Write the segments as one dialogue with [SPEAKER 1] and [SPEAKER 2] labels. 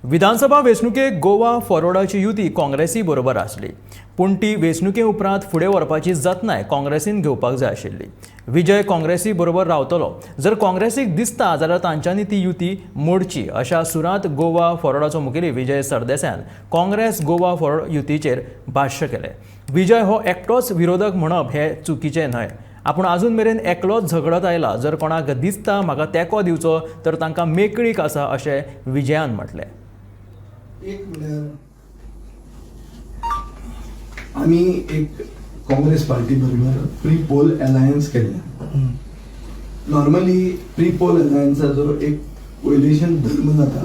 [SPEAKER 1] विधानसभा वेंचणुकेक गोवा फॉरवर्डाची युती काँग्रेसी बरोबर आसली, पूण ती वेंचणुके उपरांत फुडें व्हरपाची जतनाय काँग्रेसीन घेवपाक जाय आशिल्ली. विजय काँग्रेसी बरोबर रावतलो. जर काँग्रेसीक दिसता जाल्यार तांच्यांनी ती युती मोडची, अशा सुरांत गोवा फॉरवर्डाचो मुखेली विजय सरदेसायान काँग्रेस गोवा फॉरवर्ड युतीचेर भाश्य केलें. विजय हो एकटोच विरोधक म्हणप हें चुकीचें न्हय. आपूण अजून मेरेन एकलोच झगडत आयला. जर कोणाक दिसता म्हाका तेंको दिवचो तर तांकां मेकळीक आसा, अशें विजयान म्हटलें.
[SPEAKER 2] एक म्हळ्यार आमी एक काँग्रेस पार्टी बरोबर प्री पोल अलायन्स केल्लें. नॉर्मली प्री पोल अलायन्साचो एक कोयलेशन धर्म जाता.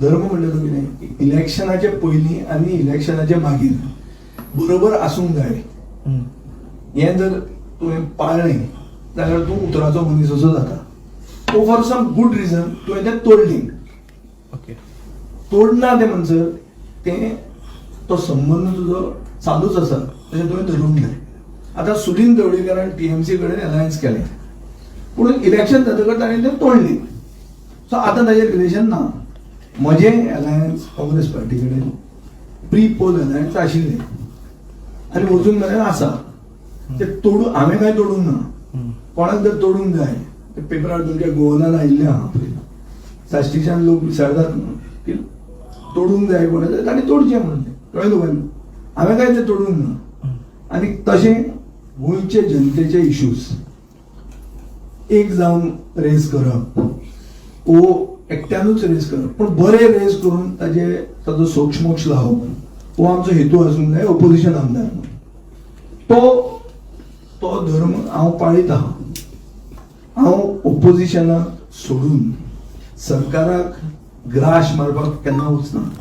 [SPEAKER 2] धर्म म्हणल्यार तो कितें, इलेक्शनाचे पयलीं आनी इलेक्शनाचे मागीर बरोबर आसूंक जाय. हें जर तुवें पाळ्ळें जाल्यार तूं उतराचो मनीस असो जाता. Oh for some good reason तुवें तें तोडलें. तोडना तें म्हणसर तें तो संबंद तुजो चालूच आसा तशें तुवें धरूंक जाय. आतां सुदिन ढवळीकारान टीएमसी कडेन अलायन्स केलें, पूण इलेक्शन जातकच ताणें तें तोडलें. सो आतां ताजें रिलेशन ना. म्हजें अलायन्स काँग्रेस पार्टी कडेन प्री पोल अलायन्स आशिल्लें आनी अजून मेरेन आसा. ते तोडू हांवें कांय तोडूंक ना. कोणाक जर तोडूंक जाय ते पेपरार तुमच्या गोवनान आयिल्लें आहा. साश्टीच्यान लोक विचारतात न्हू की तोडूंक जाय कोणा जाल्यार ताणें तोडचें म्हणून तें. कळ्ळें तुका? हांवें कांय तें तोडूंक ना. आनी तशें गोंयचे जनतेचे इश्यूज एक जावन रेज करप वो एकट्यानूच रेज करप, पूण बरे रेज करून ताजे ताजो सोक्षमोक्ष लावप हो आमचो हेतू आसूंक जाय ओपोजिशन आमदार म्हणून. तो तो धर्म हांव पाळीत आहा. हांव ओपोजिशनाक सोडून सरकाराक ग्राश मारपाक केन्ना वचना.